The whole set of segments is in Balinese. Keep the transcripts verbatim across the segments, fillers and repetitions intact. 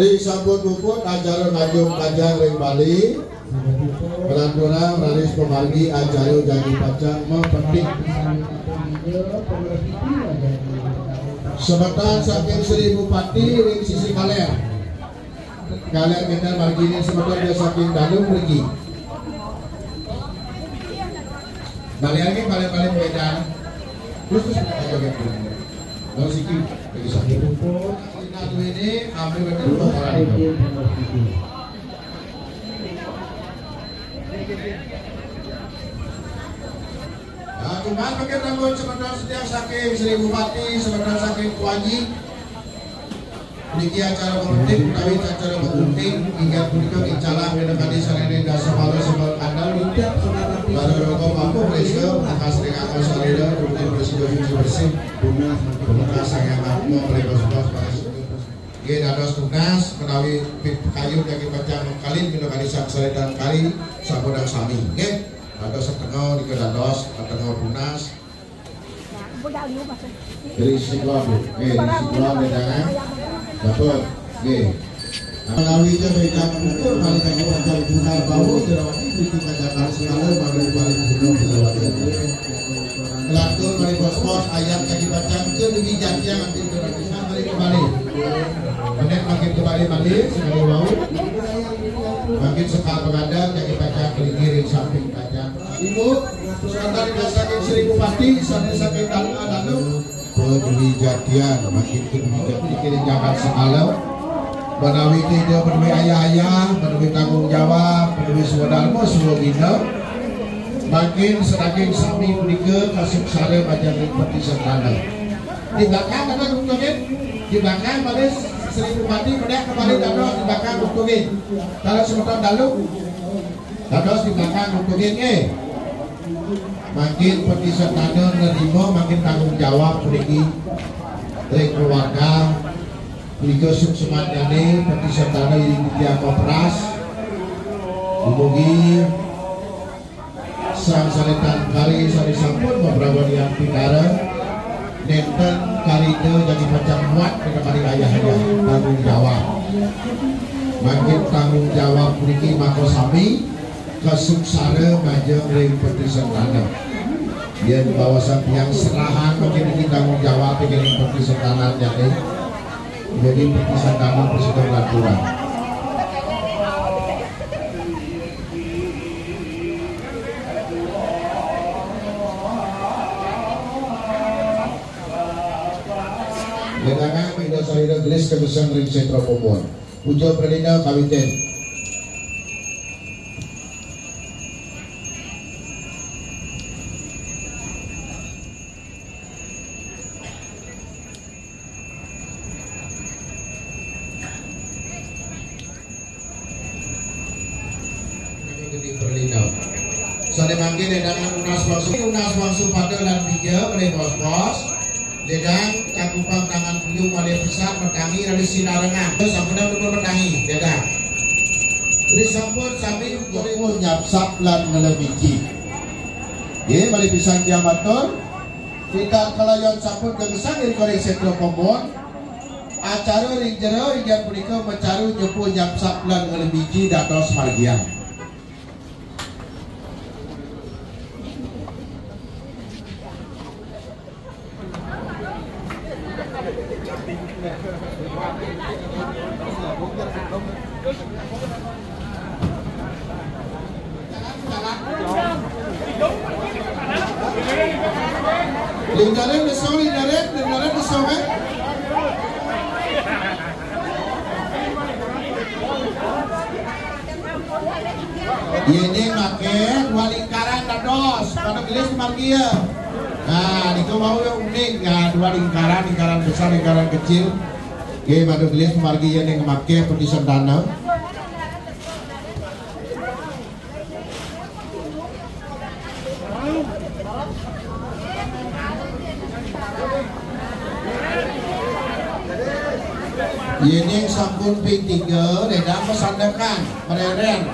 Ri sampun puput acara nganjung kajang ring Bali. Kelanturang raris pamargi acara jagi pacang mapetik. Semeton saking Sri Bupati ring sisi kaler. Kaler kita margine semeton dia saking dalem mriki. Baliannya paling-paling beda. Terus terus kita joget. Lo siki lagi sakit. Nah, duene ambil betul orang itu. Nah, cuman pakai tanggung sebentar setiap saking Sri Bupati, sebentar saking Puaji. Niki acara penting, utawi acara penting, ingat punika insyaallah menakadi sarene dasa malam sebab kandang. Baru rokok mampu, Presto, atas dengan salira, rutin bersih, bersih, bersih. Bekas saya mampu, mereka sudah. Nggih, dados tunas menawi pit-, kayu daging pacang kalih minangka sang saletan kali sampun sami. Nggih, dados setengah nika dados setengah tunas. Dari sisi keluar, Bu. Nggih, dari sisi keluar, nggih, jangan. Dapat. Nggih. Menawi nika ingkang ukur malih kangge pacang punar bau, jerawati, piti kacang sekala, mangga paling gunung, jerawati. Lantur malih bos-bos, ayat kaki pacang, ke demi janjian, nanti ke Mari kembali. Menek makin kembali malih, sekali wau. Makin sekal pengadaan, jadi pacang kelingir ring samping pacang. Ibu, saking Sri Bupati, saking, saking Danu, Danu. Kedwijatian, makin kedwijatian, kiri jagat sekala. Menawi tidak, menawi ayah-ayah, menawi tanggung jawab, menawi swadharma, swagina. Makin saking sami punika kasuksara majeng ring peti sentana. Di belakang ada Gunung Togin. Di belakang pada Sri Bupati, bedak kembali dados di belakang Gunung Togin. Kalau semeton dalu, dados di belakang Gunung Togin, eh. Makin peti sentana nerima, makin tanggung jawab puniki ring keluarga. Punika suksmanyane peti sentana iring titiang kopras. Dumugi sang saletan kari sane sampun mabrabanian pitara, nenten karida jagi pacang muat kekamari ayah-ayah tanggung jawab. Mangkin tanggung jawab puniki makasami kasuksara majeng ring peti sentana. Yen bawasan tiang serahang mangkin niki tanggung jawab ring peti sentana jane. Jadi peti sentana prasida ngaturan. Wedangan Ida Salira gelis kagesang ring setra Pomuan. Puja pralina kawitin. Gede berlino. Sane mangkin edangan unas wangsu, unas wangsu pada lan bija, oleh bos-bos. Ledang cakupan tangan puyung malih pisan, metangi dari sinarengan. Terus sampun dipun metangi, ledang. Dari sampun sami boleh nyapsap lan ngelebiji. Ye, malih pisan tiang matur. Kita kalayan sampun kagesang ring Korek Setra Pomuan. Acara ring jero inggih punika macaru nyepuh nyapsap lan ngelebiji dados margian. Lingkaran besar, lingkaran, lingkaran besar, eh? Yene make dua lingkaran dados, pada gelis margi ya. Nah, niku mau ya unik ya, dua lingkaran, lingkaran besar, lingkaran kecil. Oke, pada gelis margi ya ning make peti sentana. Yening sampun ping tiga, ledang pasandekan, mereren.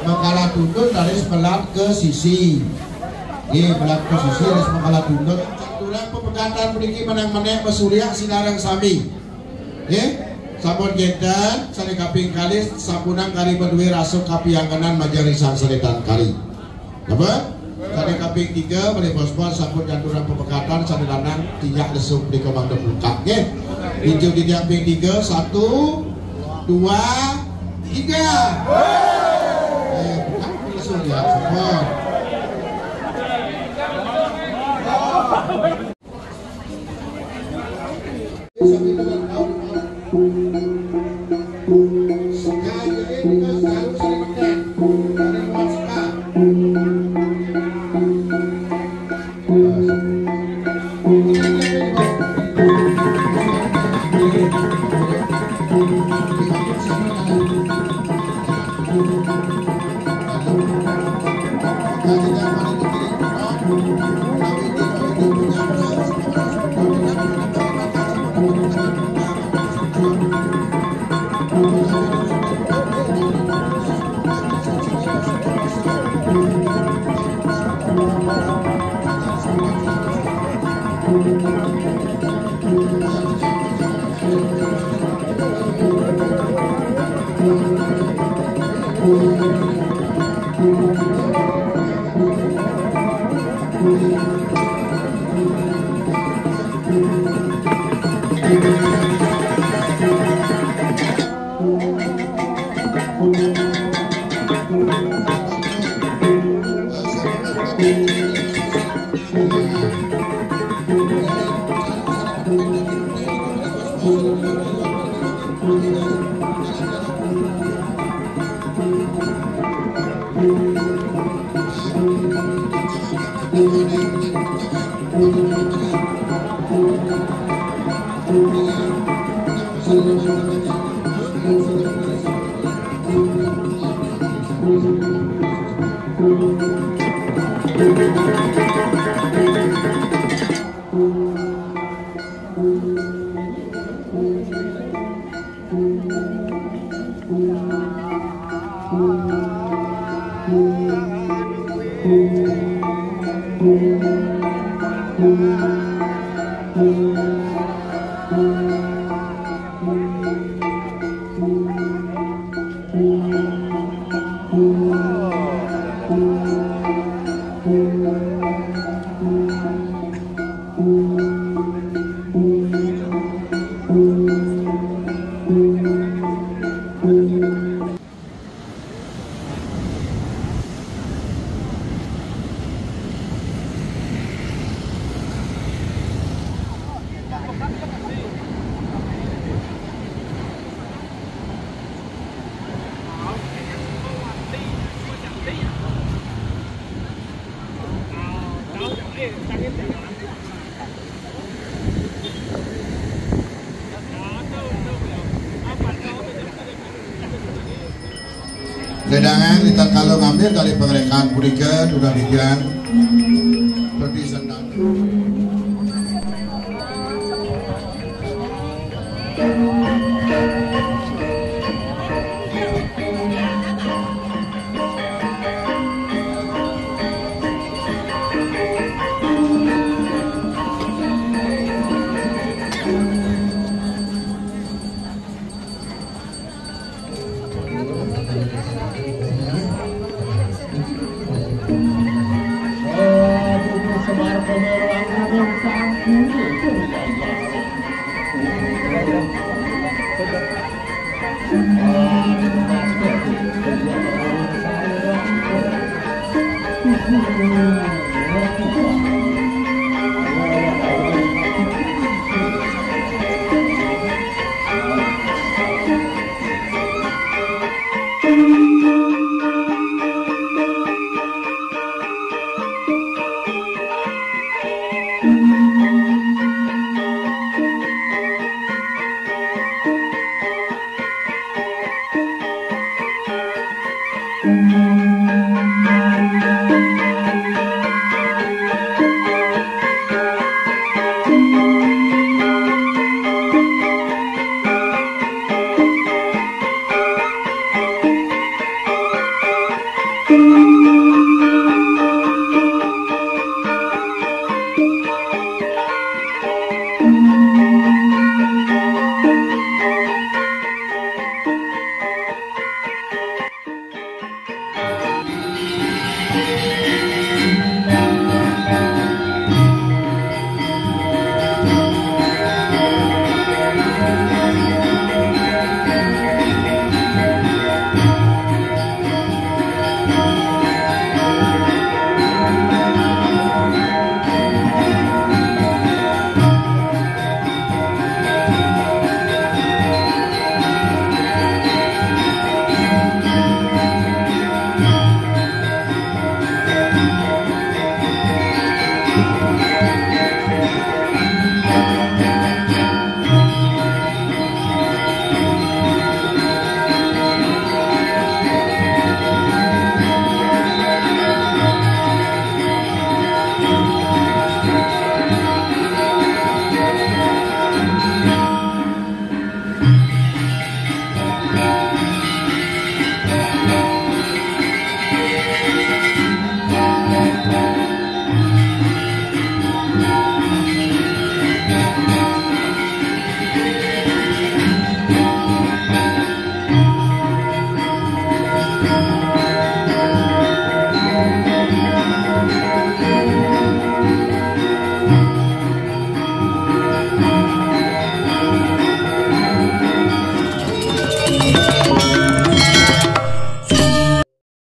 Mengkala tundun raris melat ke sisi. Nggih, melat ke sisi, raris mengkala tundun. Tulang pepegatan puniki menang-menang masuryak sinareng sami. Nggih. Sampun kénten, sané kaping kalih sampunang kari madué rasa kapiyangenan majeng ring sang serétan kari. Napa? Sané kaping tiga, malih pospon sampun ngaturang pepekatan, sané lanang tinjak lesu punika mangda buka, nggih. Injuk titiang ping tiga, satu, dua, tiga. Eh, bukan lesu ya, sampun. Wedangan, ri tatkala ngambil tali pangrékan punika, dudah titiang preti sendang.